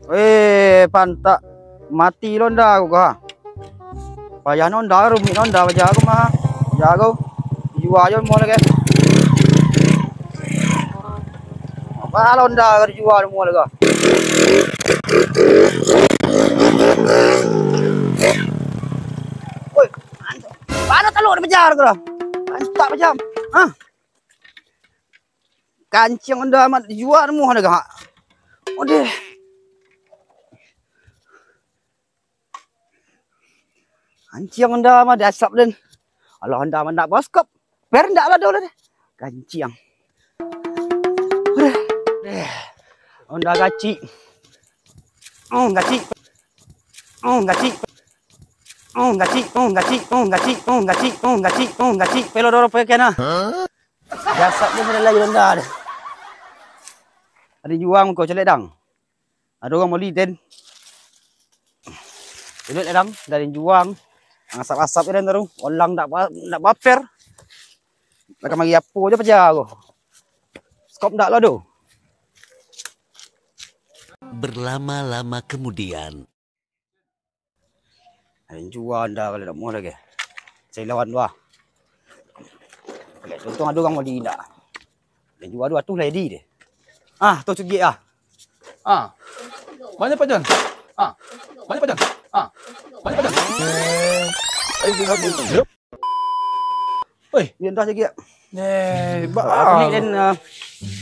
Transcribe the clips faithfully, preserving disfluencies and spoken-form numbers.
Weh, pantak mati lo Honda ko, ha. Payah no Honda, rumik no Honda, paja ko mah. Paja ko. Jua jo mah lagi. Apa lo Honda ko dijua mah lagi. Woi, mana talok dipaja ko lah. Pantak paja. Hah? Kanciang Honda amat jua muah dagak. Odeh. Kanciang Honda mah diasap den. Alah Honda mah ndak baskop. Per ndak lah doh lah deh. Kanciang. Odeh. Odeh. Honda gacik. Oh, gacik. Oh, gacik. Oh, gacik. Oh, gacik. Oh, gacik. Oh, gacik. Oh, gacik. Oh, gacik. Pelo dorong pakai kena. Jasad dia sudah lagi rendah deh. Ada juang ko celek dang. Ada orang beli den. Celek dang dari juang. Asap-asap den taruh. Olang dak ba- dak baper. Nak mari apo je paja ko. Skop dak lah doh. Berlama-lama kemudian. Ayo jua Honda kalau dak muah lagi. Cai lawan dua. Kalau untung ada orang beli indak. Ayo jua dua tu lady deh. Ah, tu cugik ah. Ah. Banyak Pak Jon. Ah. Banyak Pak Jon. Ah. Banyak Pak Jon. Oi, dia dah cugik. Eh, Aku ni bang. Den uh,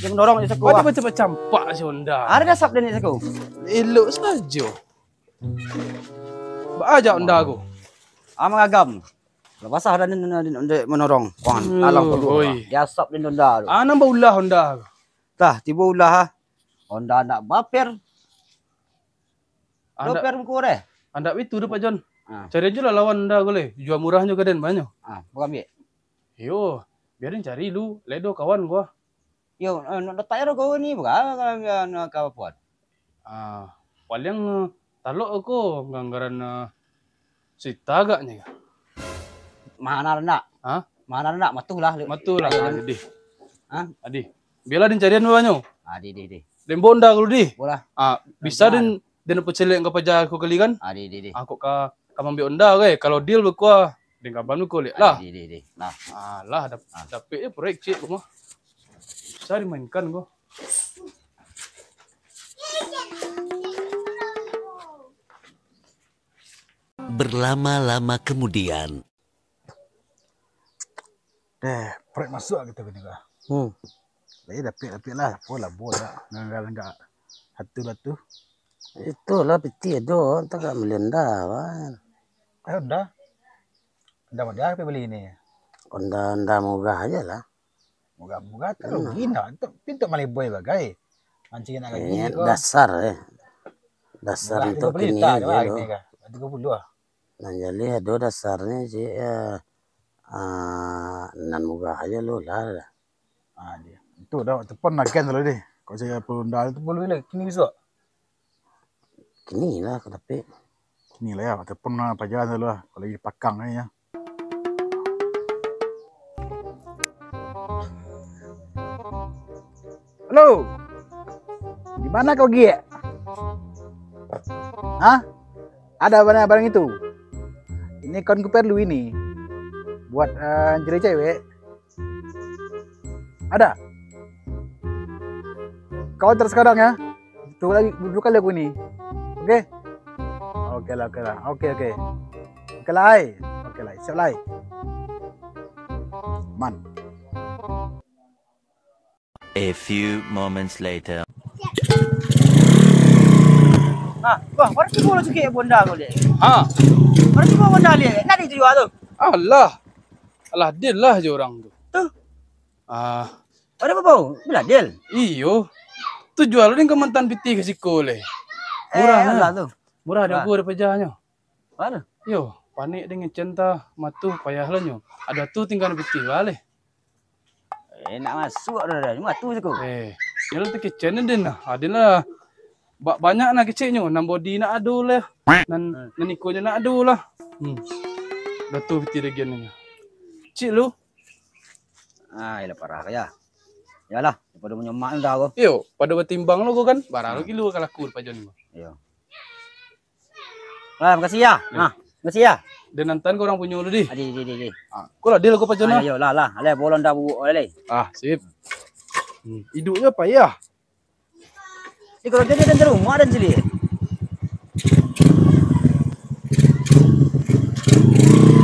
dia mendorong di sako. Macam-macam campak si Honda. Ada dasap den di sako. Elok sajo. Baa jak Honda ko? Ah, mangagam. Lah basah dah ni, ni, ni, ni, menorong. Kuan, Hmm, talang ko oi. Diasap ni Honda tu. Ah, nambah ulah Honda ko. Tah, tibo ulah ah. Honda nak baper. Ah, ndak, Doper muko deh. Andak itu doh Pak Jon. Ah. Cari aja lah lawan Honda ko leh. Jua murah nyo ka den banyo. Ah, bukan ambil. Yo, biarin cari lu, ledo kawan gua. Yo, eh, nak datai ro kau ni, bukan, bukan, bukan, bukan, bukan. Ah, paling, eh, talok ko, ganggaran, eh, sita agaknyo. Mana nak? Hah? Mana nak? Matuh lah. Matuh lah. Ayo, ah, den. Dih. Hah? Adih. Biarlah den carian babanyo. Ah, dih, dih, dih. Den bawa Honda ko lu, dih. Bolah. Ah, bisa den, den pacelek ka paja ko kali kan? Ah, dih, dih, dih. Ah, kok ka, ka mambiak Honda ko, eh? Kalau deal beko, den kaban beko lek lah. Ah, dih, dih, dih. Nah. Ah, lah, dap-, ah. Dapek je proyek ciek ko mah. Bisa dimainkan ko. Berlama-lama kemudian. Eh, proyek masuak kito kini ko. Hmm. Lai dapek-dapek lah, apo lah buah dak, nganggak-nganggak satu dua tu. Itulah pitih ado, antah ka mali Honda, kan. Eh, Honda. Honda model apo bali ni? Honda, Honda murah aja lah. Murah-murah tu rugi nak. Tu pintu maliboi bagai. Mancing nak gaji ko. Dasar eh. Dasar murah, untuk tiga puluh juta kini aja lah tu. Tiga puluh lah. Nan jaleh ado dasarnyo cik, ya, ah, nan murah aja lu lah. Ah, dia. Itu dah telepon agen tadi. Kok saya perlu Honda tu perlu lah. Kini bisa. Kini lah, tapi. Kini lah ya, telepon lah paja dulu lah. Kalau lagi pakang ni ya. Halo. Di mana kau giek? Hah? Ada barang, barang itu? Ini kawan ku perlu ini. Buat, eh, cari cewek. Ada? Kau antar sekarang ya. Tunggu lagi, duduk kali aku ini. Oke? Oke lah, oke lah. Oke, oke. Oke lah, ai. Oke lah, siap lah, ai. Man. A few moments later. Ah, wah, baru tibo lah sikit Honda ko liek. Ha. Baru tibo Honda liek. Nak dituju tu. Alah. Alah, deal lah je urang tu. Tu. Ah. Ada apa bau? Bila deal? Iyo. Tu jual ding ka mantan pitih ka siko leh. Murah eh, lah tu. Murah ado. Murah. Ado pajahnyo. Mano? Yo, panek dengan cinta matuh payah lah nyo. Ado tu tinggal pitih baleh. Eh, nak masuk dah, dah. Cuma tu siko. Eh, nyo lah tu kecek ni, Den, lah. Aden lah. Ba-, banyak nah keceknyo. Nan body nak ado lah. Nan, hmm, nan ikonyo nak ado lah. Hmm. Dah tu pitih lagi ni. Cik lu. Ah, iyalah parah ka ya. Yalah, daripada manyomak ni dah ko. Iyo, pado batimbang lo ko kan. Barang lo kilo ka laku paja ni. Iyo. Lah, makasih ya. Iyo. Nah, makasih ya. Den antan ko urang punyo lu di. Adi, di, di, di. Ah, ko lah deal ko paja nah. Ayo lah, lah. Alah, bolon dah buuk, alah. Ah, sip. Hmm, iduknyo payah. Di kalau jadi dan rumah dan sili.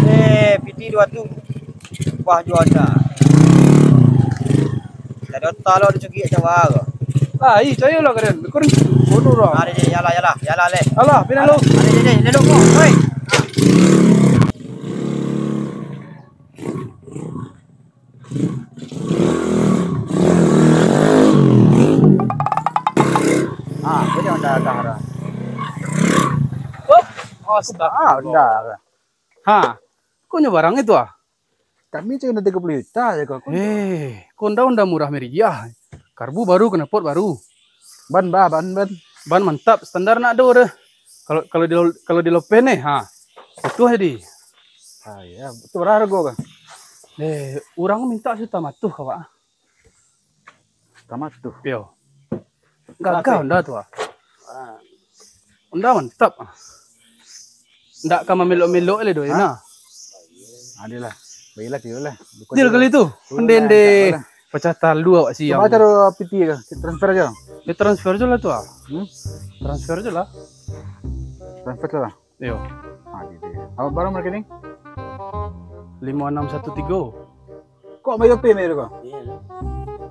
Eh, piti dua tu. Wah, jual dah. Tadi otak lo dicuki cabar. Ah, ih, cayo lah kalian. Kurang bodoh lah. Ah, di, di, yalah, yalah, yalah, leh. Alah, pindah lu. Ah, di, di, di, lelok mo. Hoi. Ah, jadi anda dah dah. Oh, astaga. Ah, dah. Ha, kok nyo barang itu ah? Kami cuma tiga puluh juta aja kok. Eh, kok ndak, ndak murah meriah. Karbu baru, knalpot baru. Ban bah, ban, ban. Ban mantap, standar nak ado deh. Kalau, kalau di, kalau di Lopen nih, ha. Itu jadi. Ah, iya, itu berapa harga kah? Eh, urang minta juta matuh ka, Pak. Juta matuh. Iyo. Gagah Honda tu ah. Honda mantap ah. Ndak ka mamelok-melok le doh, nah. Adalah. Baiklah, tiyolah. Deal kali tu. Ndeh, ndeh. Pacah talu awak siang. Cubo caro piti ka. Transfer aja. Ya, transfer aja lah tu ah. Hmm? Transfer aja lah. Transfer aja lah. Iyo. Ah, di, di. Awak barang marketing? Lima enam satu tiga. Kok ambil P M ko? Iyo.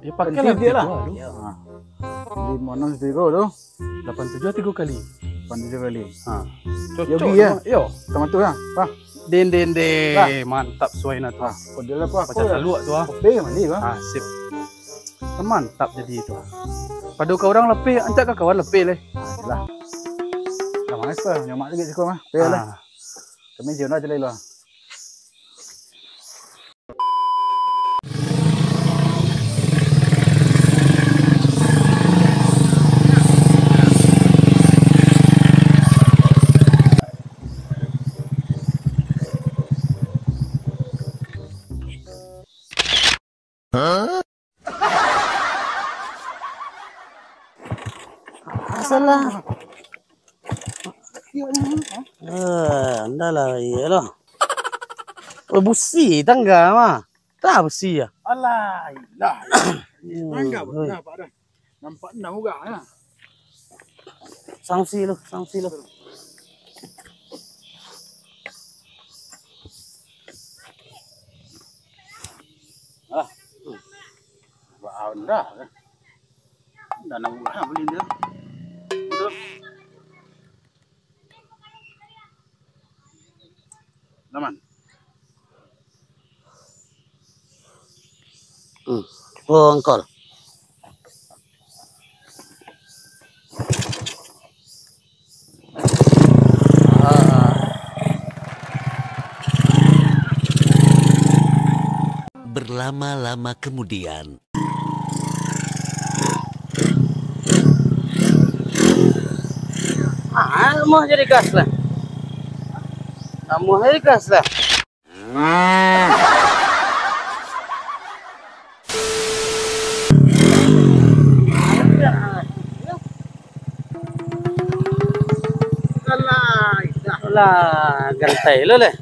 Ya, pakai lah dia lah. Iyo. Ah. Lima enam satu tiga tu. Lapan tujuh tiga kali. Lapan tujuh kali. Ha. Cocok. Yogi ya? Iyo. Sama tu ya. Wah. Den, den, den. Wah. Mantap suai nah tu. Ah, kok dia lah, Pak? Pacah talu tu ah. Kopi mandi, Pak. Ah, sip. Mantap jadi itu. Pado ka urang lapeh, ancak ka kawan lapeh leh. Lah. Lah, mangko nyomak lagi siko mah. Oke lah. Ah. Kami jion aja lah. Salah. Eh, ndak lah, iyolah. Oh, busi tangga mah. Tah busi ya. Alah, ilah. Tangga pun dah, Pak, dah. Nampak enam urang, ya. Sanksi lu, sanksi lu. Alah. Wah, dah. Dah enam urang beli dia. Betul. Aman. Hmm. Oh, angkol. Ah. Berlama-lama kemudian. Ah, lamuah jadi gas lah. Lamuah jadi gas lah. Alah, gantai lo leh.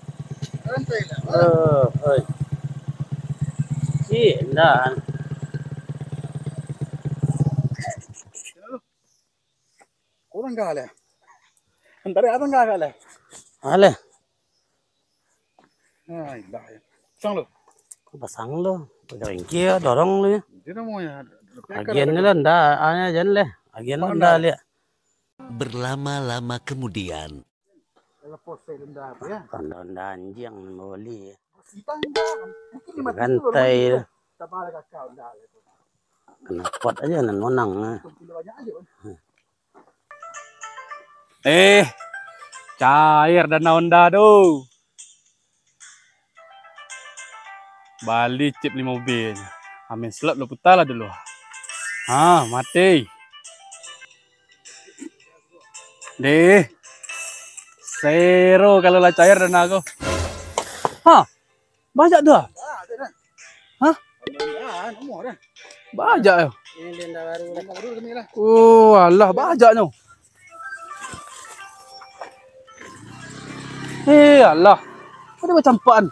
Gantai lah. Oh, oi. Cik, ndak. Kurang kali. Antara apa enggak kali? Aleh. Nah, indah ya. Pasang lu. Pasang lu. Ringkih, dorong lu ya. Dia mau ya. Agen ni lah, ndak, hanya jan leh. Agen lu ndak lihat. Berlama-lama kemudian. Kalau pose rendah apa ya? Rendah-rendah anjing boli. Gantai tu. Tambah lah kakak, rendah lah tu. Knalpot aja nan monang, ah. Kilo banyak aja, Bang. Hmm. Eh, Cair dana Honda tu. Bali chip limo B. Amin slot lo puta lah dulu. Ha, mati. Deh. Zero kalau lah cair dana ko. Ha, banyak tu ah. Ha? Banyak yo. Oh, alah, banyak nyo. Eh, alah. Ado bacampakan.